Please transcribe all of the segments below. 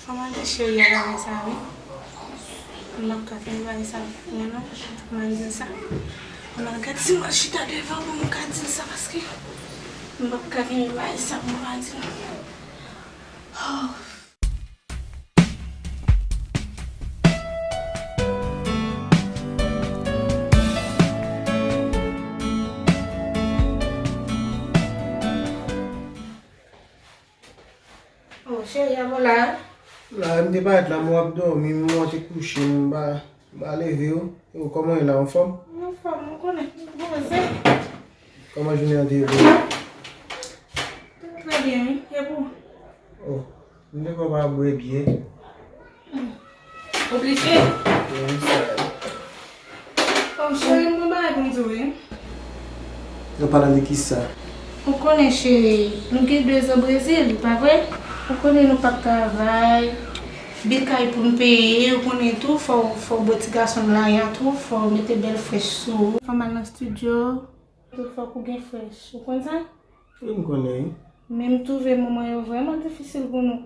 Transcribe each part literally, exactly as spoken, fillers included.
Kòman di cheri a bagay sa, wi? M p ap ka fè bagay sa, non, non. Kòman di sa? Kòman gad si m al chita devan pou m ka di l sa, paske m p ap ka fè bagay sa pou m pa di l. Oh. Oh, cheri, a w la? La, m te parèt la, m wè w ap dòmi, m wè w te kouche, m pa, m pa leve w. E w, kòman w ye la, anfòm? Anfòm, ou konnen, m poze. Kòman jounen an te ye pou ou? Trè byen, wi. E pou ou? Oh, m te kwè w pa bwè byè. Oblije. Wi, sa. Oh, cheri, m gon bagay pou m di w, wi. Nan pale de kisa? Ou konnen, cheri, nou gen de zan Brezil, pa vre? Ou konnen nou p ap travay, gen kay pou n peye, ou konnen tou, fò, fò w ba ti gason m lajan tou, fò w mete bèl frèch sou ou. Fò m al nan estidyo, tou fòk ou gen frèch. Ou konn sa? Wi, m konnen, wi. Men m twouve moman yo vrèman difisil pou nou.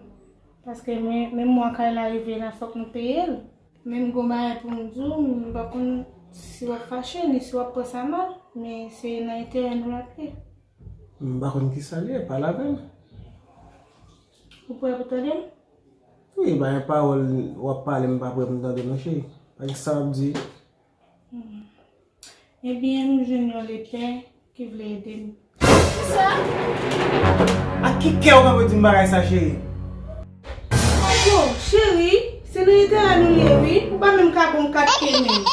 Paske men, menm mwa kay la rive la, fòk nou peye l. Men m gon bagay pou m di w, m pa konn si w ap fache, ni si w ap pran sa mal, men se nan enterè nou l ap ye. M pa konn kisa l ye, pale avè m. Ou prè pou tande m? Wi, ba yon pawòl, w ap pale, m pa prè pou m tande non, cheri. Pa gen sa w ap di. Hmm. Ebyen, m jwenn yon lepè ki vle ede m. Kisa? Ak ki kè w kanpe di m bagay sa, cheri? Yo, cheri, se nan enterè nou l ye, wi. Ou pa menm ka ban m kat ke menm.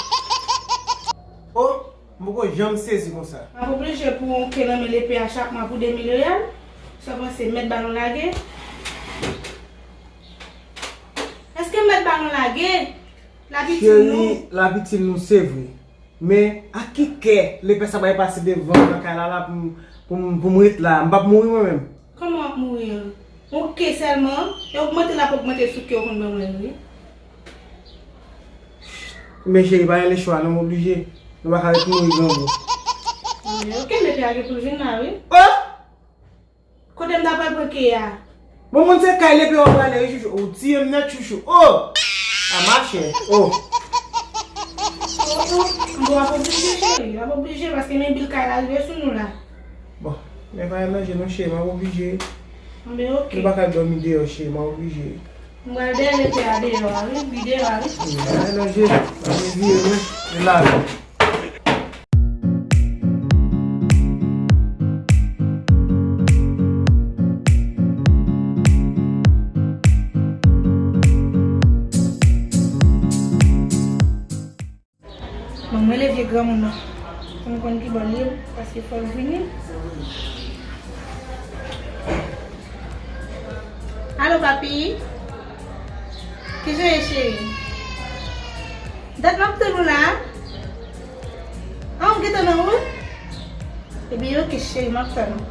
Oh, m poko janm sezi konsa. M ap oblije pou yon ke nan men lepè a chak mwa pou de mil reyal. Sa w panse, mèt balon lage? Èske mèt balon lage? Lapitil nou. Cheri, lapitil nou, se vre. Men, ak ki kè lepè sa bay pase devan m nan kay la, la pou m, pou m, pou m ret la? M p ap mouri mwen menm. Kòman w ap mouri an? Yon ke sèlman, e ogmante l ap ogmante sou ke w konn ban mwen yo, wi. Men cheri, pa gen lechwa non, m oblije. Nou pa ka ret mouri grangou. Anben, oke, lepè a gen pou l vin la, wi. Oh! Kote m ta pral pran ke a? Bon, moun se kay lepè w prale, wi, chouchou. Ou tiye m nèt, chouchou. Oh! A mache. Oh! M ap oblije, cheri. M ap oblije, paske men bil kay la rive sou nou la. Bon, men pa gen danje non, cheri, m ap oblije. Anben, oke. Nou pa ka dòmi deyò, cheri, m ap oblije. M pral dèyè lepè a deyò a, wi, li deyò a, wi. Wi, pa gen danje. M ap vire, wi. E la, wi. Bon, mwen leve granmoun nan. Pou m konn ki bò l ye, paske fò l vini. Alo, papi? Kijan w ye, cheri? Dat m ap tann ou la. An, ou gentan nan wout? Ebyen, oke, cheri, m ap tann ou.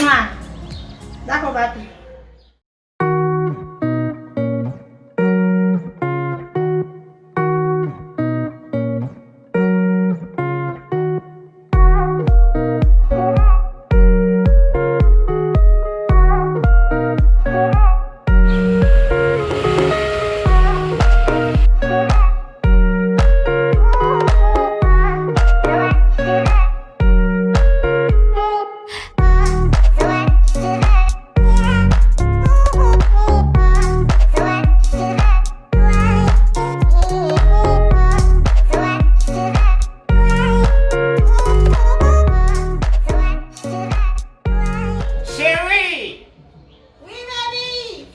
Mwa. Dakò, papi. Cheri! Wi, baby!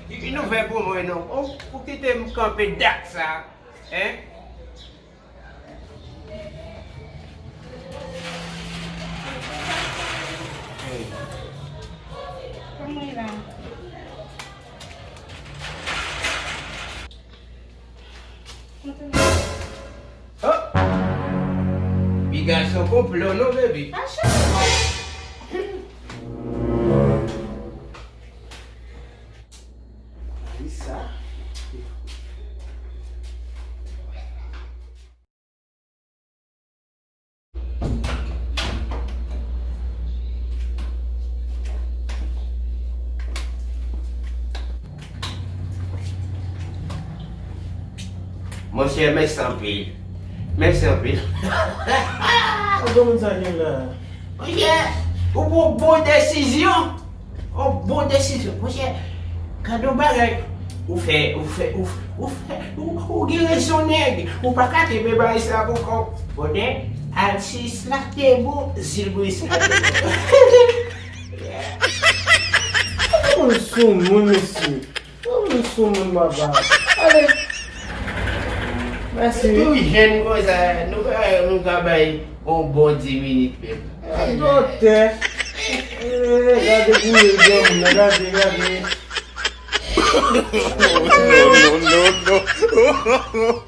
Di, di nouvèl pou mwen non. Ou, ou kite m kanpe dat sa, en? Kòman w ye la? Oh! Piga se yon konplo non, baby. Pa chanje. Kisa? Monchè, mèsi anpil. Mèsi anpil. Kòman moun sa gen la? Monchè, ou pran bon desizyon. Yon bon desizyon. Monchè, gade yon bagay. Ou fè, ou fè, ou, ou fè, ou, ou gen rezon, nèg. Ou pa ka kenbe bagay sa pou kò w. Bonè, al sis la, te bon, zil bris la, te bon. Kòman moun sou moun, mesye? Kòman moun sou moun, papa? Ale. Mèsi. Tou jèn konsa, nou ka, nou ka bay yon bon dis minit menm. Doktè. Eh, gade pou yo, granmoun nan, gade, gade. No, no, no, no.